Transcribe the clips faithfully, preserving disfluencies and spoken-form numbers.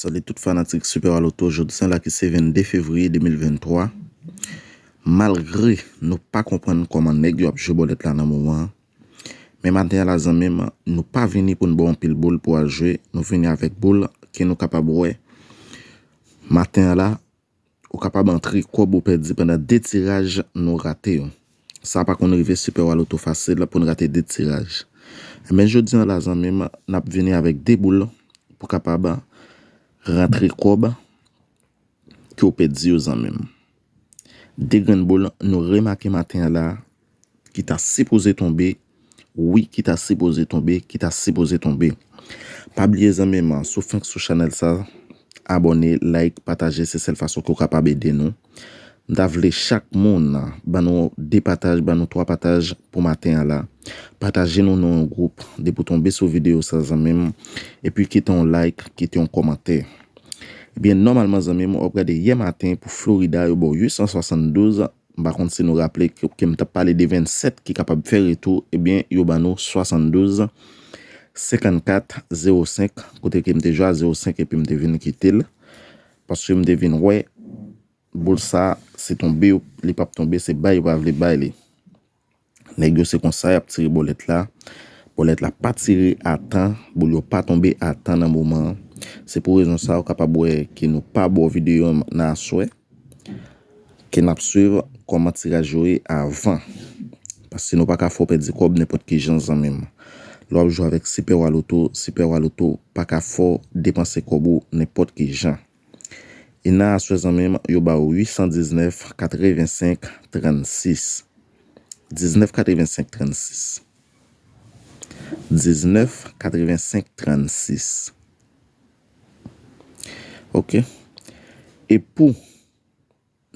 Salut tout fanatik Super Loto, jodi a la ki se vennde fevriye de mil venntwa. Malgre nou pa konprann kòman nèg yo ap jwe bòlèt la nan moman an, men maten an la zanmi m, nou pa vini pou n ba w anpil boul pou w al jwe, nou vini avèk boul ke nou kapab wè. Maten an la, ou kapab antre kòb ou pèdi pandan de tiraj nou rate yo. Sa pa konn rive Super Loto fasil pou n rate de tiraj. Men jodi a la zanmi m, n ap vini avèk de boul pou kapab rantre kòb ke w pèdi yo zanmi m. De grenn boul nou remake maten an la ki ta sipoze tonbe, wi, ki ta sipoze tonbe, ki ta sipoze tonbe. Pa bliye zanmi m, si w fenk sou chanèl sa, abòne, like, pataje, se sèl fason ke w kapab ede nou. M ta vle chak moun ban nou de pataj, ban nou twa pataj pou maten an la. Pataje nou nan yon gwoup depi w tonbe sou videyo sa zanmi m. Epi kite yon like, kite yon kòmantè. Ebyen, nòmalman zanmi m, w ap gade yè maten pou Florida, yo ba w uit san swasanndouz. M pa konn si nou raple ke, ke m t ap pale de vennsèt ki kapab fè retou, ebyen, yo ban nou swasanndouz, senkannkat, zewo senk, kote ke m te jwe a zewo senk epi m te vin kite l. Paske m te vin wè, boul sa, se tonbe, yo, li p ap tonbe, se bay yo pa vle bay li. Nèg yo se konsa y ap tire bòlèt la. Bòlèt la pa tire a tan, boul yo pa tonbe a tan nan moman an. Se pou rezon sa, ou kapab wè ke nou pa ba w videyo nan aswè, ke n ap swiv kòman tiraj yo ye avan. Paske nou pa ka fè w pèdi kòb nenpòt ki jan zanmi m. Lè w ap jwe avèk Super Loto, Super Loto pa ka fè w depanse kòb ou nenpòt ki jan. E nan aswè zanmi m, yo ba w uit san diznèf, katrevensenk, trannsis. Diznèf, katrevensenk, trannsis. Diznèf, katrevensenk, trannsis. Ok. E pou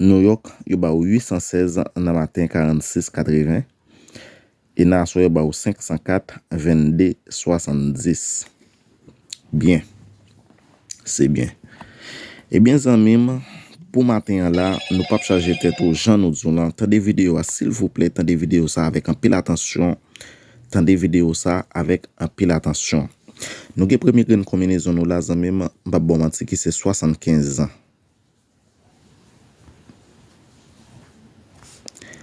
New York, yo ba w uit san sèz nan maten, karannsis, katreven. E nan aswè, yo ba w senk san kat, vennde, swasanndis. Byen. Se byen. Ebyen, zanmi m, pou maten an la, nou p ap chaje tèt ou jan nou di w lan. Tande videyo a, silvouplè, tande videyo sa avèk anpil atansyon. Tande videyo sa avèk anpil atansyon. Nou gen premye grenn konbinezon nou la, zanmi m, m p ap ba w manti, ki se swasannkenz.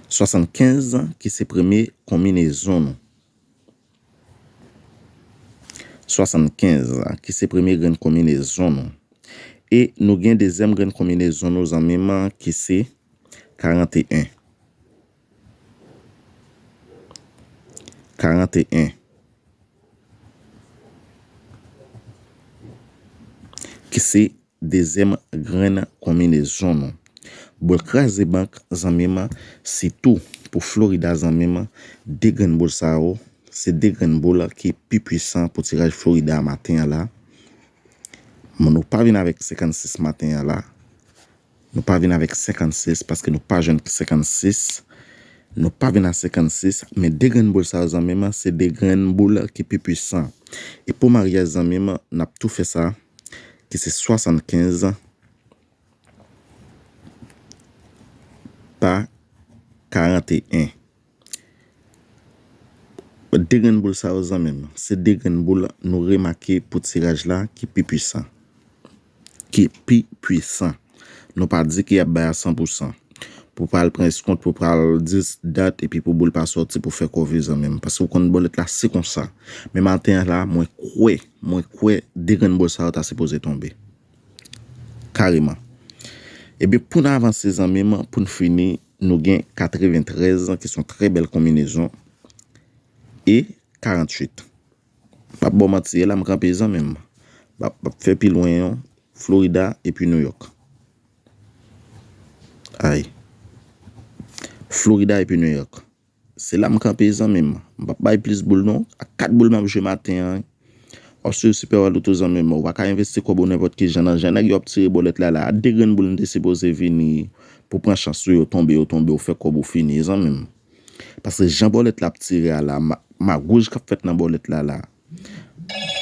Swasannkenz ki se premye konbinezon nou. Swasannkenz ki se premye grenn konbinezon nou. E nou gen dezyèm grenn konbinezon nou, zanmi m, ki se karanteyen. Karanteyen. Ki se dezyèm grenn konbinezon nou. Boul kraze bank, zanmi m, sitou pou Florida, zanmi m, de grenn boul sa yo, se de grenn boul ki pi pwisan pou tiraj Florida a maten an la. Men nou pa vin avèk senkannsis maten an la. Nou pa vin avèk senkannsis paske nou pa jwenn senkannsis. Nou pa vin a senkannsis, men de grenn boul sa yo, zanmi m, se de grenn boul ki pi pwisan. E pou maryaj, zanmi m, n ap tou fè sa, ki se swasannkenz pa karanteyen. De grenn boul sa yo, zanmi m, se de grenn boul nou remake pou tiraj la ki pi pwisan. Ki pi pwisan. Nou pa di ke y ap bay a san pou san. Pou pral pran eskont, pou pral di dat, epi pou boul pa sòti, pou fè kòve, zanmi m. Paske ou konn bòlèt la, se konsa. Men maten an la, mwen kwè, mwen kwè, de grenn boul sa yo ta sipoze tonbe. Kareman. Ebyen, pou n avanse, zanmi m, pou n fini, nou gen katreventrèz, ki se yon trè bèl konbinezon, e karannwit. M p ap ba w manti, e la m kanpe, zanmi m. M ap, m ap fè pi lwen yo, Florida epi New York. Ay. Florida epi New York. Se la m kanpe, zanmi m. M p ap bay plis boul non. A kat boul m ap jwe maten an. W ap swiv Super Loto, zanmi m. Ou pa ka envesti kòb ou nenpòt ki jan nan jan nèg yo ap tire bòlèt la la. A de grenn boul m te sipoze vini pou pran chans ou, yo tonbe, yo tonbe, ou fè kòb ou fini, zanmi m. Paske jan bòlèt la ap tire a la, ma-, magouj k ap fèt nan bòlèt la la.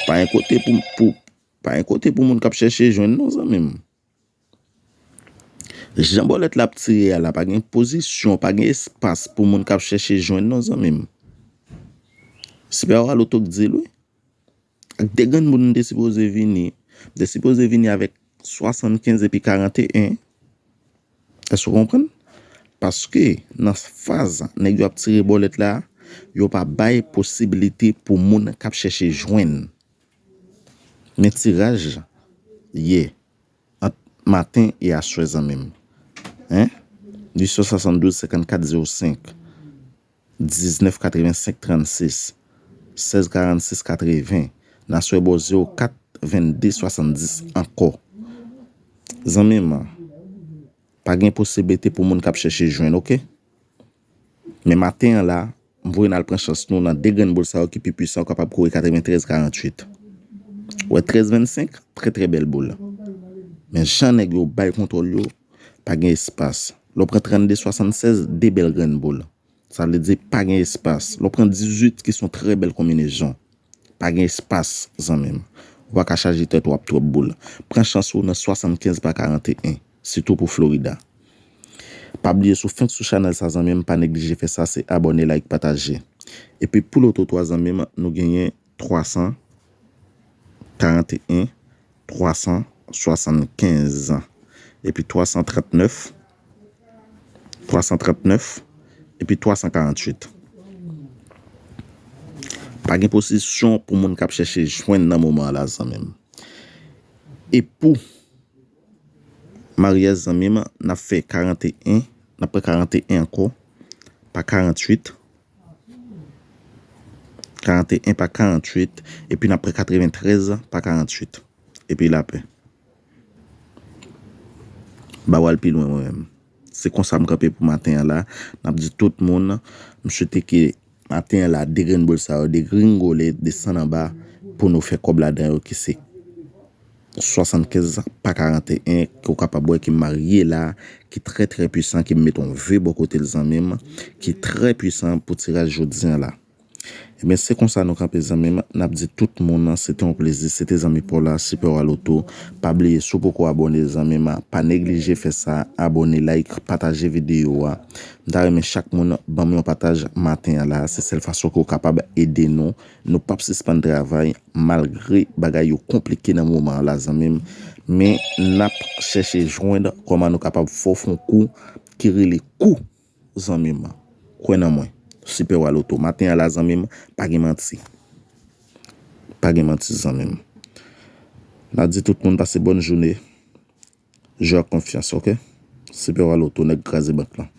Pa gen kote pou, pou, pa gen kote pou moun k ap chèche jwenn non, zanmi m. Jan bòlèt la ap tire a la, pa gen pozisyon, pa gen espas pou moun k ap chèche jwenn non, zanmi m. Super Loto k di l, wi. Ak de grenn boul m te sipoze vini. M te sipoze vini avèk swasannkenz epi karanteyen. Èske w konprann? Paske nan faz nèg yo ap tire bòlèt la, yo pa bay posiblite pou moun k ap chèche jwenn. Men tiraj ye ant maten e aswè, zanmi m. Hein? Uit san swasanndouz senkannkat zewo senk, diznèf katrevensenk trannsis, sèz karannsis katreven, n a swè bò zewo kat vennde swasanndis ankò. Zanmi m, pa gen posiblite pou moun k ap chèche jwenn, oke? Men maten an la, m voye n al pran chans nou nan de grenn boul sa yo ki pi pwisan, ou kapab kore katreventrèz karanntuit. Wè, trèz vennsenk, trè, trè bèl boul. Men jan nèg yo bay kontwòl yo, pa gen espas. Lè w pran trannde swasannsèz, de bèl grenn boul. Sa vle di pa gen espas. Lè w pran dizuit ki se yon trè bèl konbinezon, pa gen espas, zanmi m. Ou pa ka chaje tèt ou ap twòp boul. Pran chans ou nan swasannkenz pa karanteyen, sitou pou Florida. Pa bliye, si w fenk sou chanèl sa, zanmi m, pa neglije fè sa, se abòne, like, pataje. Epi pou loto twa, zanmi m, nou genyen twa san karanteyen, twa san swasannkenz, epi twa san trannèf, twa san trannèf, epi twa san karanntuit. Pa gen pozisyon pou moun k ap chèche jwenn nan moman an la, zanmi m. E pou maryaj, zanmi m, n ap fè karanteyen, n ap pran karanteyen ankò, pa karanntuit, karanteyen pa karanntuit, epi n ap pran katreventrèz pa karanntuit. Epi lapè. Ba w al pi lwen, mwen menm. Se konsa m kanpe pou maten an la. N ap di tout moun, m swete ke maten an la, de grenn boul sa yo degringole, desann anba, pou nou fè kòb ladan yo, ki se swasannkenz pa karanteyen, ke w kapab wè ke m marye la, ki trè, trè pwisan, ke m mete yon ve bò kote l, zanmi m, ki trè pwisan pou tiraj jodi an la. Ebyen, se konsa nou kanpe, zanmi m. N ap di tout moun, se te yon plezi. Se te zanmi pa w la, Sipè Wa Loto. Pa bliye, si w poko abòne, zanmi m, pa neglije fè sa. Abòne, like, pataje videyo a. M ta renmen chak moun ban m yon pataj maten an la. Se sèl fason ke w kapab ede nou. Nou p ap sispann travay malgre bagay yo konplike nan moman an la, zanmi m. Men n ap chèche jwenn kòman nou kapab fè w fè yon kou ki rele kou, zanmi m. Kwè nan mwen. Sipè Wa Loto. Maten an la, zanmi m, pa gen manti. Pa gen manti, zanmi m. N a di tout moun pase bòn jounen. Jwe ak konfyans, oke? Sipè Wa Loto, nèg kraze bank lan.